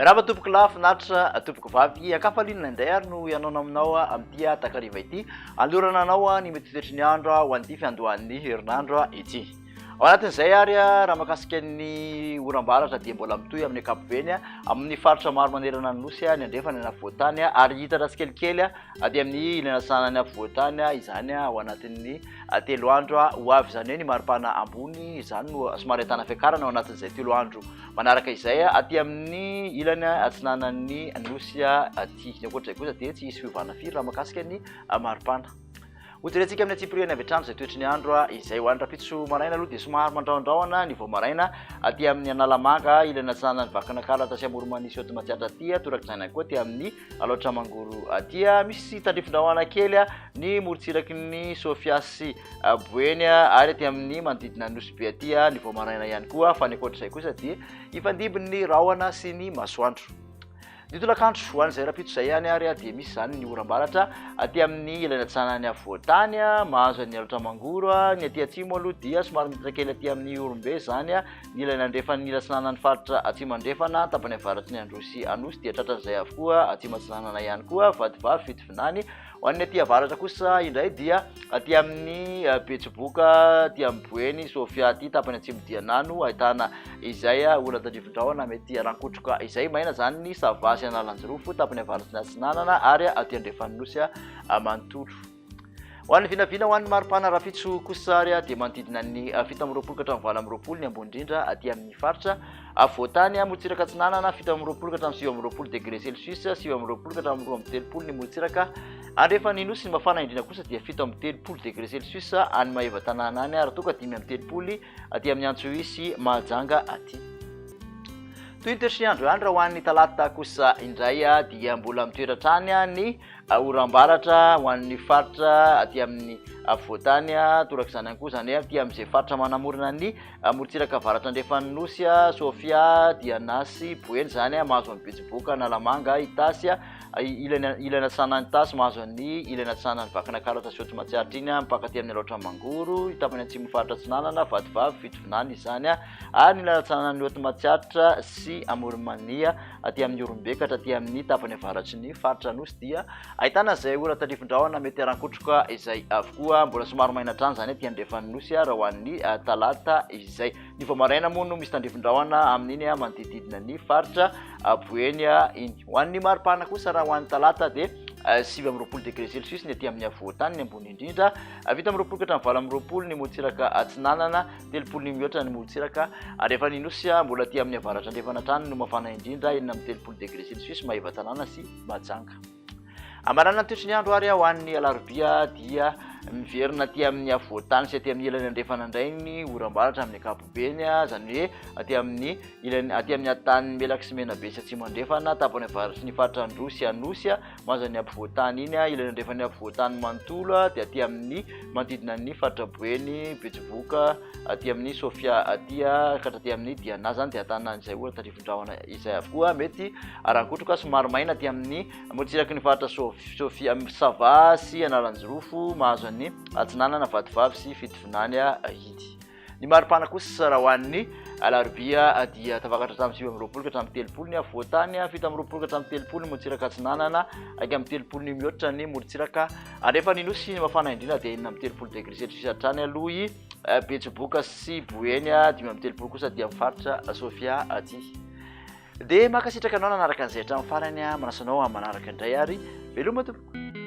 Miarahaba tompoko lahy, finaritra tompoko vavy, ankafaliana indray ary no hianaona aminao amin'ity takariva ity, anolorana anao ny mety toetry ny andro ho an'ity fiandohan'ny herinandro ity. Ao anatin'izay ary raha mahakasika ny oram-baratra dia mbola mitohy amin'ny ankapobeny amin'ny faritra maro manerana ny nosy, ny andrefana, ny afovoan-tany ary hitatra tsikelikely aty amin'ny ilany atsinanan'ny afovoan-tany izany ao anatin'ny telo andro ho avy. Izany hoe ny maripana ambony izany no somary ahitana fiakarana ao anatin'izay telo andro manaraka izay aty amin'ny ilany atsinanan'ny nosy aty. Ny ankoatr'izay kosa dia tsy hisy fiovana firy raha mahakasika ny maripana. Hojerentsika amin'ny antsipiriany avy hatrany izay toetry ny andro izay. Ho an'ny rahampitso maraina aloha dia somary mandrahondrahona ny vao maraina aty amin'ny Analamanga, ilany atsinanan'ny Vakinankaratra sy Amoron'i sy Haute Matsiatra aty, torak'izany ihany koa aty amin'ny Alaotra Mangoro aty. Misy tandrifindrahona kely ny morontsiraky ny Sofia sy Boeny ary aty amin'ny manodidina ny Nosy Be aty ny vao maraina ihany koa, fa ny ankoatr'izay kosa dia hifandimby ny rahona sy ny masoandro. Ny tolakandro ho an'izay rahampitso izay ihany ary dia misy izany ny oram-baratra aty amin'ny ilany atsinanan'ny afovoan-tany, mahazo an'ny Alaotra Mangoro, ny aty atsimo aloha dia somary miditra kely aty amin'ny Ihorombe izany, ny ilany andrefan'ny ila atsinanan'ny faritra atsimo andrefana, tapany avaratry ny Androy sy Anosy dia tratran'izay avokoa, atsimo atsinanana ihany koa, Vatovavy, Fitovinany. Ho an'ny aty avaratra kosa indray dia aty amin'ny Betsiboka, aty amin'ny Boeny, Sofia aty tapany atsimo Diana no ahitana izay olana tandrifin-drahona mety harankotroka izay. Maina izany ny Sava sy Analanjirofo, tapany avaratry ny atsinanana ary aty andrefan'ny nosy manontolo. Ho an'ny vinavina ho an'ny maripana rahampitso kosa ary dia manodidina ny 27 ka hatramin'ny 28 ny ambony indrindra aty amin'ny faritra afovoan-tany. Morontsiraka atsinanana 27 ka hatramin'ny 29 degré celsius, 29 ka hatramin'ny 32 ny morontsiraka andrefan'ny nosy. Ny mafana indrindra kosa dia 37 degré celsius any Maevatanàna any ary toa ka 35 aty amin'ny Antsohihy sy Mahajanga aty. Toy ny toetry ny andro ihany raha ho an'ny talata kosa indray dia mbola mitoetra hatrany ny Oram-baratra ho an'ny faritra aty amin'ny afovoan-tany, torak'izany ihany koa izany hoe aty amin'izay faritra manamorona ny morontsiraka avaratra andrefan'ny Nosy, Sofia, Diana sy Boeny izany, mahazo an'i Betsiboka, Analamanga, Itasy, ilany ilany atsinanan'i Itasy, mahazo an'ny ilany atsinanan'i Vakinankaratra sy Haute Matsiatra iny, mipaka aty amin'ny Alaotra Mangoro, tapany atsimon'ny faritra atsinanana, Vatovavy, Fitovinany izany, ary ny ilany atsinanan'ny Haute Matsiatra sy Amoron'i Mania. Aty amin'ny Ihorombe ka hatraty amin'ny tapany avaratry ny faritra Anosy dia ahitana izay ora tandrifin-drahona mety haran-kotroka izay avokoa. Mbola somary maina hatrany izany aty andrefan'ny Nosy raha ho an'ny talata izay. Ny vao maraina moa no misy tandrifin-drahona amin'iny manodidididina ny faritra Boeny iny. Ho an'ny maripana kosa raha ho an'ny talata dia 29 degré celsius ny aty amin'ny afovoan-tany ny ambony indrindra, 27 ka hatramin'ny 28 ny morontsiraka atsinanana, 30 ny mihoatra ny morontsiraka andrefan'ny Nosy, mbola aty amin'ny avaratra andrefana hatrany no mafana indrindra, 36 degré celsius, Maevatanàna sy Mahajanga. Amaranana ny toetry ny andro ary ho an'ny alarobia dia miverina aty amin'ny afovoan-tany sy aty amin'ny ilany andrefana indray ny oram-baratra amin'ny ankapobeny, izany hoe aty amin'ny ilany aty amin'ny atanin'ny Melaky sy Menabe sy Atsimo Andrefana, tapany avaratry ny faritra Androy sy Anosy, Mahazo ny ampovoan-tany iny, ilany andrefan'ny ampovoan-tany manontolo dia aty amin'ny manodidina ny faritra Boeny, Betsiboka, aty amin'ny Sofia aty ka hatraty amin'ny Diana izany dia ahitana an'izay ora tandrifin-drahona izay avokoa. Mety arankotroka somary maina aty amin'ny morontsiraky ny faritra Sofia, Sava sy Analanjirofo, mahazo an'ny Atsinanana, Vatovavy sy Fitovinany iny. Ny maripana kosa raha ho an'ny alarobia dia tafakatra hatramin'ny 29 ka hatramin'ny 30 ny afovoan-tany, 27 ka hatramin'ny 30 ny morontsiraka atsinanana, 31 ny mihoatra ny morontsiraka andrefan'ny Nosy. Ny mafana indrindra dia 36 degré celsius hatrany aloha i Betsiboka sy Boeny, 35 kosa dia amin'ny faritra Sofia aty. Dia mankasitraka anao nanaraka an'izay hatramin'ny farany, manasa anao amin'ny manaraka indray ary veloma tompoko.